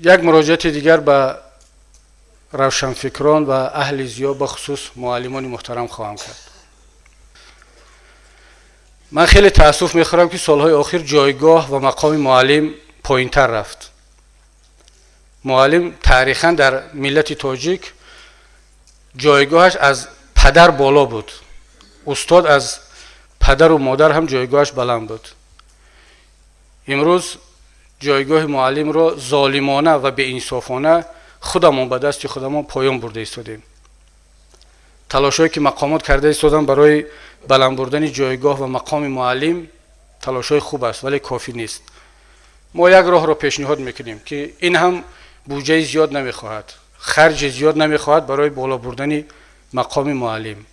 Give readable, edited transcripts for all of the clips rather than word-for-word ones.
Як муроҷиати дигар ба равшанфикрон ва аҳли зиё, бахусус муаллимони муҳтарам, хоҳам кард. Ман хеле таассуф мехӯрам, ки солҳои охир ҷойгоҳ ва мақоми муаллим поинтар рафт. Муаллим таърихан дар миллати тоҷик ҷойгоҳаш аз падар боло буд, устод аз падару модар ҳам ҷойгоҳаш баланд буд. Имрӯз ҷойгоҳи муаллимро золимона ва беинсофона худамон ба дасти худамон поён бурда истодем. Талошҳое, ки мақомот карда истоданд барои баланд бурдани ҷойгоҳ ва мақоми муаллим, талошҳои хуб аст, вале кофӣ нест. Мо як роҳро пешниҳод мекунем, ки ин ҳам буҷаи зиёд намехоҳад, харҷи зиёд намехоҳад барои боло бурдани мақоми муаллим.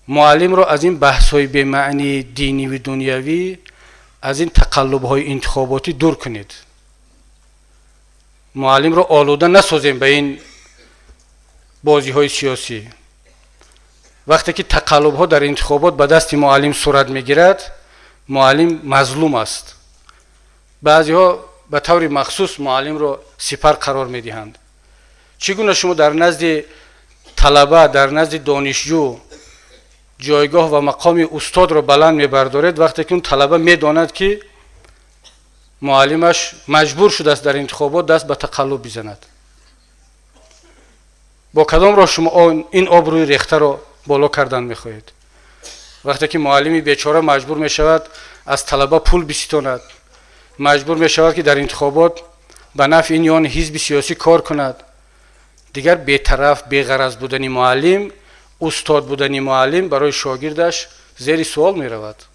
Муаллимро аз ин баҳсҳои бемаънии диниву дунявӣ, аз ин тақаллубҳои интихоботӣ дур кунед. Муаллимро олуда насозем ба ин бозиҳои сиёсӣ. Вақте ки тақаллубҳо дар интихобот ба дасти муаллим сурат мегирад, муаллим мазлум аст. Баъзеҳо ба таври махсус муаллимро сипар қарор медиҳанд. Чӣ гуна шумо дар назди талаба, дар назди донишҷӯ ҷойгоҳ ва мақоми устодро баланд мебардоред, вақте ки он талаба медонад, ки муаллимаш маҷбур шудааст дар интихобот даст ба тақаллуб бизанад? Бо кадом роҳ шумо ин обрӯи рехтаро боло кардан мехоҳед, вақте ки муаллими бечора маҷбур мешавад аз талаба пул биситонад, маҷбур мешавад, ки дар интихобот ба нафъи ин ё он ҳизби сиёсӣ кор кунад? Дигар бетараф, беғараз будани муаллим, устод будани муаллим барои шогирдаш зери суол меравад.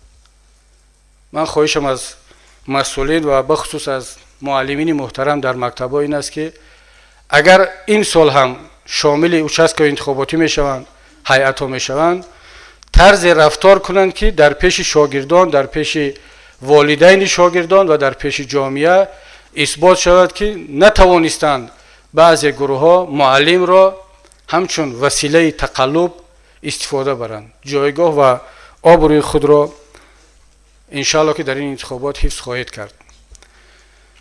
Ман хоҳишам аз масъулин ва бахусус аз муаллимини муҳтарам дар мактабҳо ин аст, ки агар ин сол ҳам шомили участкаи интихоботӣ мешаванд, ҳайатҳо мешаванд, тарзе рафтор кунанд, ки дар пеши шогирдон, дар пеши волидайни шогирдон ва дар пеши ҷомеа исбот шавад, ки натавонистанд баъзе гурӯҳҳо муаллимро ҳамчун василаи тақаллуб истифода баранд. Ҷойгоҳ ва обрӯи худро, иншоалло, ки дар ин интихобот ҳифз хоҳед кард.